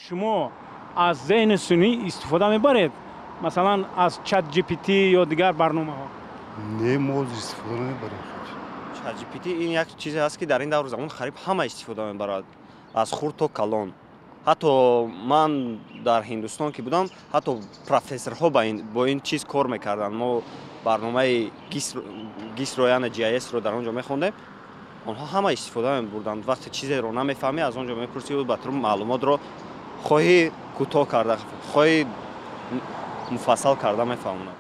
Шумо аз зеҳни сунъӣ истифода мебаред, масалан аз Chat GPT ё дигар барномаҳо? Не, мо истифода намебарем. Chat GPT ин як чизе аст, ки дар ин давру замон қариб ҳама истифода мебарад, аз хурд то калон. Ҳатто ман дар Ҳиндустон ки будам, ҳатто профессорҳо бо ин чиз кор мекарданд. Мо барномаи GIS-ро, яъне GIS-ро дар он ҷо мехондем, онҳо ҳама истифода мебурданд. Вақте чизеро намефаҳмӣ, аз он ҷо мепурсӣ, ба ту маълумотро хоҳӣ кӯтоҳ карда, хоҳӣ муфассал карда мефаҳмонад.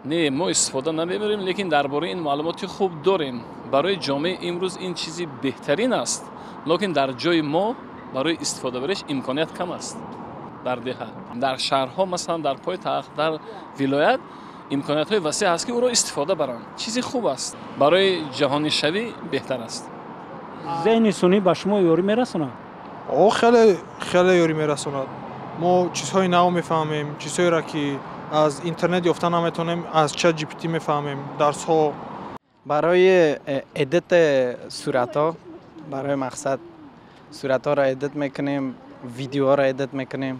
Не, мо истифода намебарем, лекин дар бораи ин маълумоти хуб дорем. Барои ҷомеаи имрӯз ин чизи беҳтарин аст, лекин дар ҷои мо барои истифодабариш имконият кам аст. Дар деҳа, дар шаҳрҳо, масалан дар пойтахт, дар вилоят имкониятҳои васеъ ҳаст, ки ӯро истифода баранд. Чизи хуб аст, барои ҷаҳонишавӣ беҳтар аст. Зеҳни сунъӣ ба шумо ёрӣ мерасонад? О, хеле хеле ёрӣ мерасонад. Мо чизҳои нав мефаҳмем, чизҳоеро, ки аз интернет ёфта наметавонем, аз Chat GPT мефаҳмем, дарсҳо. Барои edit суратҳо, барои мақсад суратҳоро edit мекунем, видеоҳоро edit мекунем.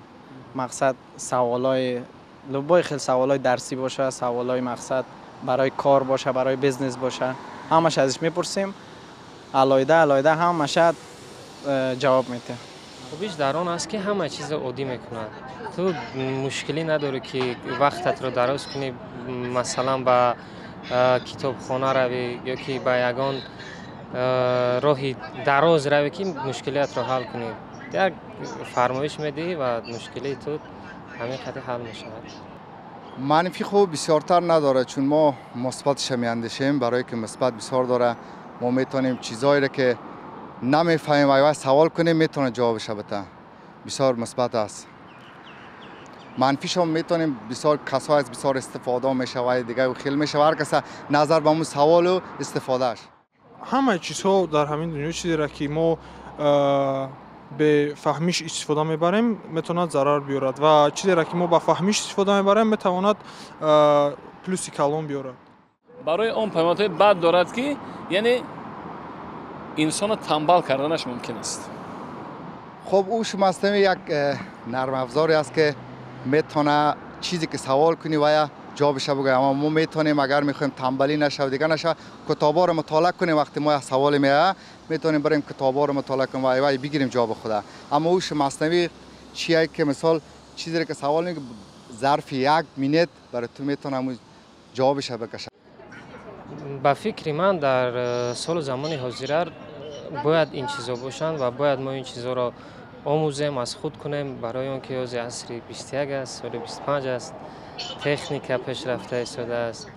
Мақсад саволҳои любой хел, саволҳои дарсӣ боша, саволҳои мақсад барои кор боша, барои бизнес боша, ҳамаш азиш мепурсем, алоҳида алоҳида ҳамаша ҷавоб медиҳад. Хубиш дар он аст, ки ҳама чизро оддӣ мекунад. Ту мушкилӣ надорӣ, ки вақтатро дароз кунӣ, масалан ба китобхона равӣ ё ки ба ягон роҳи дароз равӣ, ки мушкилиятро ҳал кунӣ. Як фармоиш медиҳӣ ва мушкилии ту ҳамин қадр ҳал мешавад. Манфӣ хуб бисёртар надорад, чун мо мусбатша меандешем, барое ки мусбат бисёр дорад. Мо метавонем чизҳоеро, ки намефаҳмем, ва савол кунем, метавонад ҷавобаша бита. Бисёр мусбат аст. Манфишо метавонем, бисёр касҳо аз бисёр истифода мешавад, дигар хел мешавад, ҳар каса назар ба ҳамун саволу истифодааш. Ҳамаи чизҳо дар ҳамин дунё, чизеро, ки мо бефаҳмиш истифода мебарем, метавонад зарар биёрад, ва чизеро, ки мо ба фаҳмиш истифода мебарем, метавонад плюси калон биёрад. Барои он паёмадҳои бад дорад, ки яъне инсонро тамбал карданаш мумкин аст. Хуб, ҳуш маснавӣ як нармафзоре аст, ки метавона чизе ки савол кунӣ, вая ҷавобаша бигӯяд. Аммо мо метавонем, агар мехоҳем тамбалӣ нашавад, дигар нашавад, китобҳоро мутолиа кунем. Вақте мо як саволе меояд, метавонем барем китобҳоро мутолиа кунем ва вай бигирем ҷавоби худа. Аммо ҳуш маснавӣ чие, ки мисол чизеро ки савол мекунӣ, зарфи як минут барои ту метавона ҳамун ҷавобаша бикашад. Ба фикри ман, дар солу замони ҳозира бояд ин чизҳо бошанд ва бояд мо ин чизҳоро омӯзем, аз худ кунем, барои он ки ҳозир асри 21 аст, соли 25 аст, техника пешрафта истодааст.